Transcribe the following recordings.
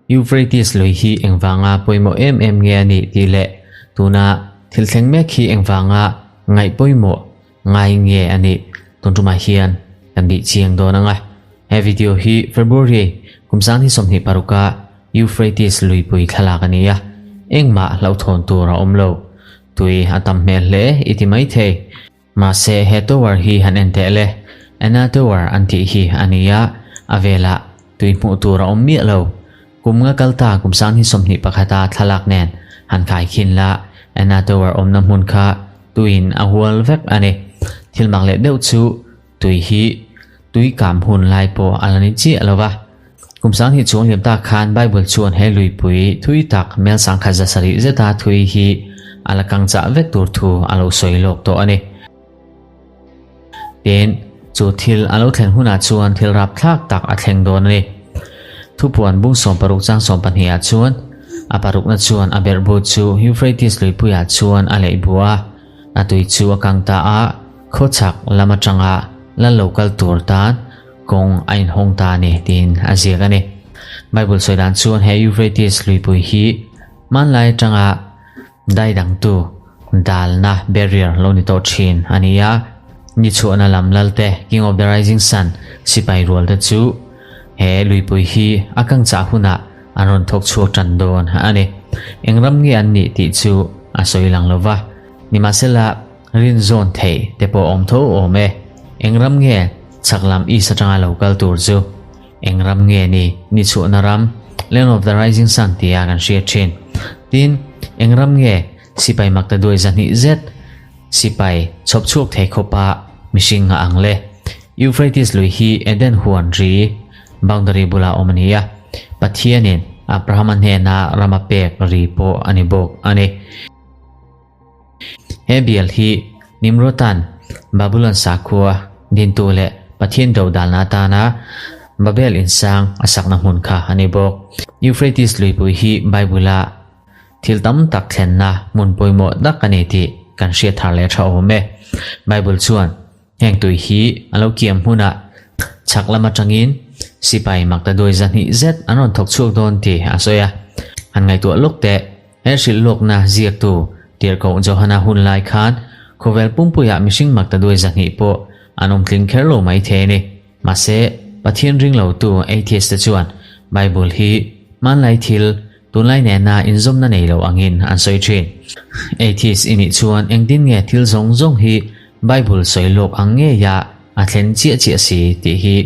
Euphrates lui hi engvanga pawimawh em em nge a nih tih leh tuna thil thleng mek hi engvanga ngaih pawimawh ngai nge a nih tun tumah hian kan bih chiang dawn ang a. He video hi February kum 2026 a Euphrates luipui thlalak a ni a, engmah hlauhthawn tur a awm lo. Tui a tam hmel hle i ti maithei. Mahse he tower hi han en teh le, Anna Tower an tih hi a ni a, a velah tui hmuh tur a awm miah lo. Kum nga kal ta kum 2021 a thlalak nen han khai khin la, Anna Tower awmna hmun kha tuiin a hual vek a ni. Thil mak leh deuh chu tui hi tui kam hun lai pawh a la ni chiah lo va. Kum 2000 chuang liam tak khan Bible chuan he luipui thui tak mel 1700 zeta thui hi a la kang chah vek tur thu a lo sawi lawk tawh a ni. Tin, chu thil a lo thlen hunah chuan thil rapthlak tak a thleng dawn a ni. Thupuan bung 16 chang 12 ah chuan a parukna chuan a berhbu chu Euphrates luipuiah chuan a leih bu a, a tui chu a kang ta a, khawchhak lam atanga lal lo kal tur tan kawng a inhawng ta a ni tiin a ziak a ni. Bible sawi dan chuan he Euphrates luipui hi hmanlai atanga dai dangtu dalna, barrier, lo ni tawh thin a ni a. Ni chhuahna lam lalte, King of the Rising Sun, sipai rual te chu he luipui hi a kang chah hunah an rawn thawk chhuak tan dawn a ni. Eng ram nge an nih tih chu a sawi lang lo va. Nimahsela, rin zawn theih te pawh awm tho awm e. Eng ram nge chhak lam east atanga lo kal tur chu? Eng ram nge ni ni chhuahna ram, Land of the Rising Sun tia kan hriat thin? Tin, eng ram nge sipai makta duai 200 zet sipai chhawp chhuak thei khawpa mihring a ang le? Euphrates lui hi Eden huan ri, boundary, bulah awm a ni a, Pathianin Abrahama hnena ram a pek ri pawh a ni bawk a ni. He bial hi Nimrotan Babulon sakhua dintu leh Pathian dodalna atana Babel insang a sakna hmun kha a ni bawk. Euphrates luipui hi Bible-a thil tam tak thlenna hmun pawimawh tak a ni tih kan hriat thar leh tha awm e. Bible chuan heng tui hi a lo kiam hmunah chhak lam atangin sipai makta duai 200 zet an rawn thawk chhuak dawn tih a sawi a. Han ngaihtuah lawk teh. He hrilhlawkna ziaktu Tirhkoh Johana hun lai khan khawvel pumpuiah mihring makta duai 200 pawh an awm tling kher lo mai thei a ni. Mahse, Pathian ring lotu atheist te chuan Bible hi hmanlai thil tunlai nena inzawmna nei lo angin an sawi thin. Atheist i nih chuan engtin nge thil zawng zawng hi Bible sawi lawk ang ngeia a thlen chiah chiah si tih hi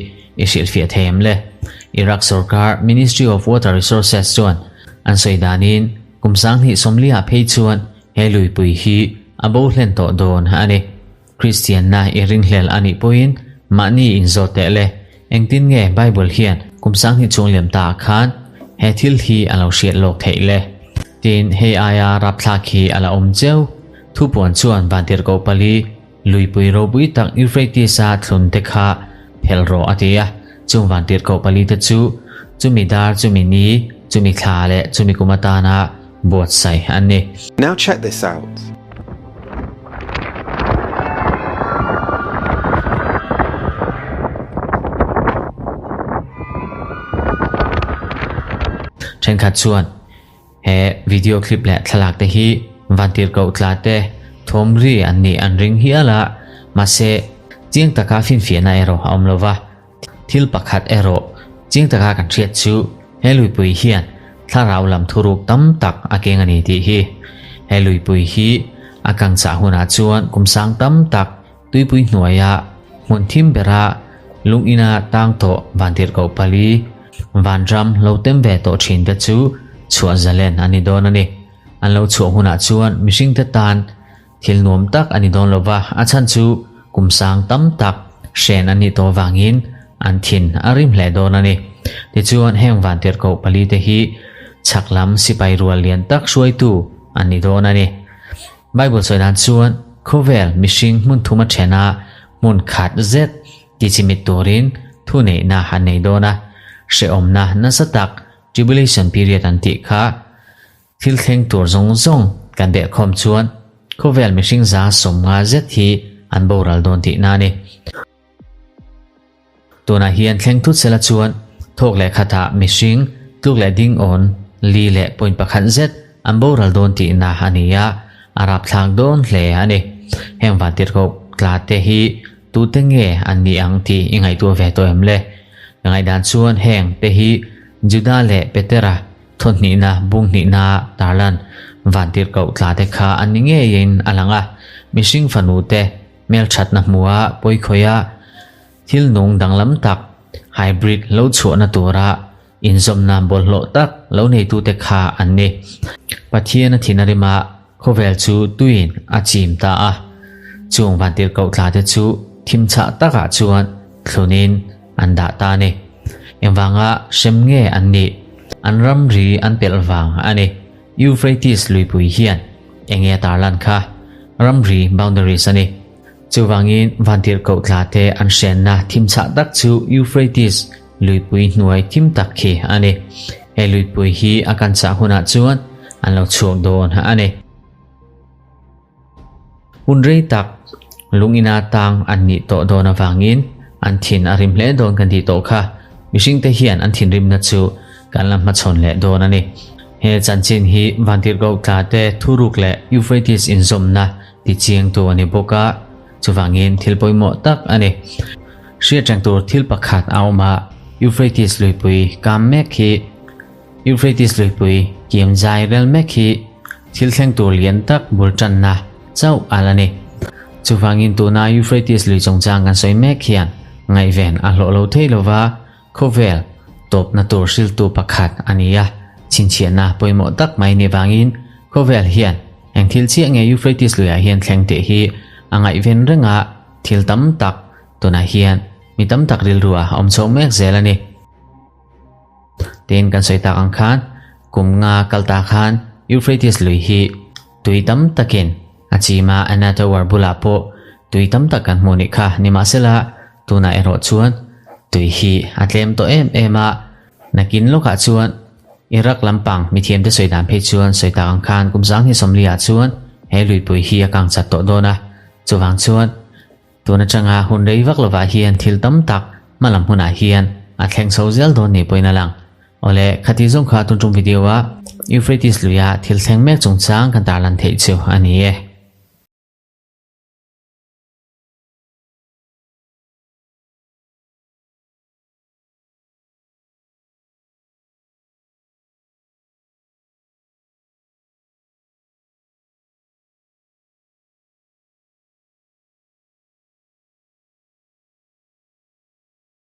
i hrilhfiah thei em le? Iraq sorkar Ministry of Water Resources chuan an sawi danin kum 2040 ah phei chuan he luipui hi a bo hlen tawh dawn a ni. Kristianna i ringhlel a nih pawhin mahni inzawt teh le, engtin nge Bible hian kum 2000 chung liam ta ah khan he thil hi a lo hriat lawk theih le? Tin, hei aia rapthlak hi a la awm cheu. Thupuan chuan vantirhkoh pali Luipui ropui tak Euphrates-a thlun te kha phelh rawh a ti a, chung vantirhkoh pali te chu chumi dar, chumi ni, chumi thla leh chumi kum atana buatsaih an ni. Now check this out. Thenkhat chuan he video clip leh thlalak te hi vantirhkoh tla te thawm ri an nih an ring hial a, mahse chiang taka finfiahna erawh a awm lo va. Thil pakhat erawh chiang taka kan hriat chu he luipui hian thlarau lam thuruk tam tak a keng a ni tih hi. He luipui hi a kang chah hunah chuan kum sang tam tak tuipui hnuaia hmun thim bera lung ina tang tawh vantirhkoh pali vanram lo tem ve tawh thin te chu chhuah zalen a ni dawn a ni. An lo chhuah hunah chuan mihring te tan thil nuam tak a ni dawn lo va, a chhan chu kum sang tam tak hren an nih tawh vangin an thin a rim hle dawn a ni. Tichuan heng vantirhkoh pali te hi chhak lam sipai rual lian tak hruaitu an ni dawn a ni. Bible sawi dan chuan khawvel mihring hmun thum a then a, hmun khat zet tichimit turin thuneihna an nei dawn a, hrehawmna nasa tak tribulation period an tih kha thil thleng tur zawng zawng kan behkhawm chuan khawvel mihring 150 zet hi an boral dawn tihna a ni. Tunah hian thleng thut sela chuan thawk leh khatah mihring tluk leh ding awn li leh point pakhat zet an boral dawn tihna a ni a, a rapthlak dawn hle a ni. Heng vantirhkoh tla te hi tute nge an nih ang tih i ngaihtuah ve tawh em le? Ka ngaihdan chuan heng te hi Juda leh Petera Thawhnihna bung hnihna tarlan vantirhkoh tla te kha an ni ngeiin a lang a, mihring fanu te hmelthatna hmua pawikhawiha thil nung danglam tak, hybrid, lo chhuahna tura inzawmna bawlhhlawh tak lo neitute kha an ni. Pathian a thin a rima khawvel chu tuiin a chim ta a, chung vantirhkoh tla te chu thim chhah takah chuan thlunin an dah ta a ni. Engvanga hrem nge an nih? An ramri an pelh vang a ni. Euphrates luipui hian enge a tarlan kha? Ramri, boundaries, a ni. Chuvangin vantirhkoh tla te an hrenna thim chhah tak chu Euphrates luipui hnuai thim tak khi a ni. He luipui hi a kan chah hunah chuan an lo chhuak dawn a ni. Hun rei tak lung ina tang an nih tawh dawn avangin an thin a rim hle dawn kan tih tawh kha. Mihringte hian an thinrimna chu kan la hmachhawn leh dawn a ni. He chanchin hi Vantirhkoh tla te thuruk leh Euphrates inzawmna ti chiangtu a ni bawk a, chuvangin thil pawimawh tak a ni. Hriatreng tur thil pakhat a awm a, Euphrates luipui kam mek hi Euphrates luipui kiam zai rel mek hi thil thleng tur lian tak bul tanna chauh a la ni. Chuvangin tuna Euphrates lui chungchang kan sawi mek hian ngaihven a hlawh lo thei lova khawvel tawpna tur hriltu pakhat a ni a, chhinchhiahna pawimawh tak mai ni vangin khawvel hian eng thil chiah nge Euphrates luiah hian thleng tih hi a ngaihven reng a, thil tam tak tunah hian mi tam tak rilru a awm chho mek zel a ni. Tin kan sawi tak ang khan kum nga kal ta khan Euphrates lui hi tui tam takin a chim a, Anna Tower bulah pawh tui tam tak kan hmuh nih kha. Nimahsela tunah erawh chuan tui hi a tlem tawh em em a, nakin lawkah chuan Iraq lampang mithiamte sawi dan phei chuan sawi tak ang khan kum 20 sawmli ah chuan he luipui hi a kang chat tawh dawn a, chuvang chuan Tun atanga hun rei vak lovah hian thil tam tak hmalam hunah hian a thleng chho zel dawn ni pawhin a lang. Awle, khati zawng kha tun tum video a Euphrates luia thil thleng mek chungchang kan tarlan theih chu a ni e.